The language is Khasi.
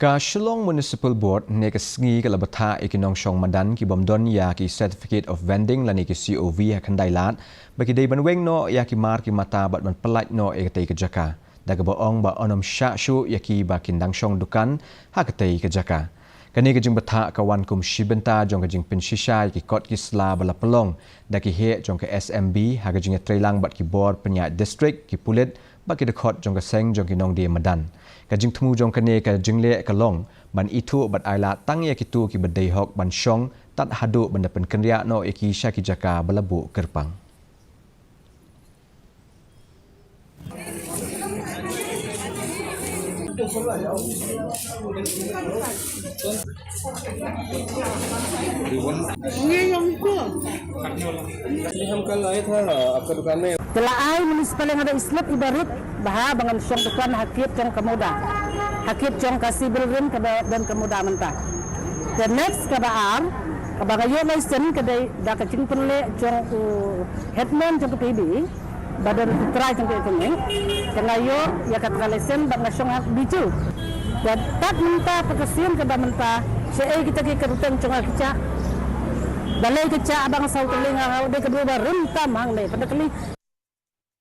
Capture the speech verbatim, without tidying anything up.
Ka Shillong Municipal Board ne ka sngi ka la bthah ïa ki nongshong madan ki bym don ïa ki Certificate of Vending lane ki C O V ha Khyndai Lad ba ki dei ban weng noh ïa ki mar ki mata bad ban pyllait noh ïa katei ka jaka, da kaba ong ba yn ym shah shuh ïa ki ba kin dang shong dukan ha katei ka jaka. Kane ka jingbthah ka wan kum shi bynta jong ka jingpynshisha ïa ki kot ki sla ba la pynlong da ki heh jong ka S M B ha ka jingïatreilang bad ki bor pynïaid district, ki pulit bad ki dkhot jong ka seng jong ki nongdie madan. Ka jingthmu jong kane ka jingleh ka long ban ithuh bad ailad tang ïa kito kiba dei hok ban shong tad haduh ban da pynkynriah noh ïa ki sha ki jaka ba la buh kyrpang. ये हमको ये हम कल आए था आपका दुकान में। Te la ai municipal ïa nga da i slip i barit ba ha ba ngan shong dukan ha kit jong ka MUDA, ha kit jong ka Civil Rim kaba don ka MUDA mynta. Te next kaba ar, kaba nga ïoh license ka dei da ka jingpynleh jong u headman jong ka P B, ba don u trai jong ka ïa ka ngi. Te nga ïoh ïa kata ka license bad nga shong ha Bijou. Te tad mynta pat ka sien kaba mynta, shaei kita ki kyrteng jong nga ki jah. Balei ki jah ba nga saw tylli nga ha u dei ka briew ba rim tam hangne pat da kylli.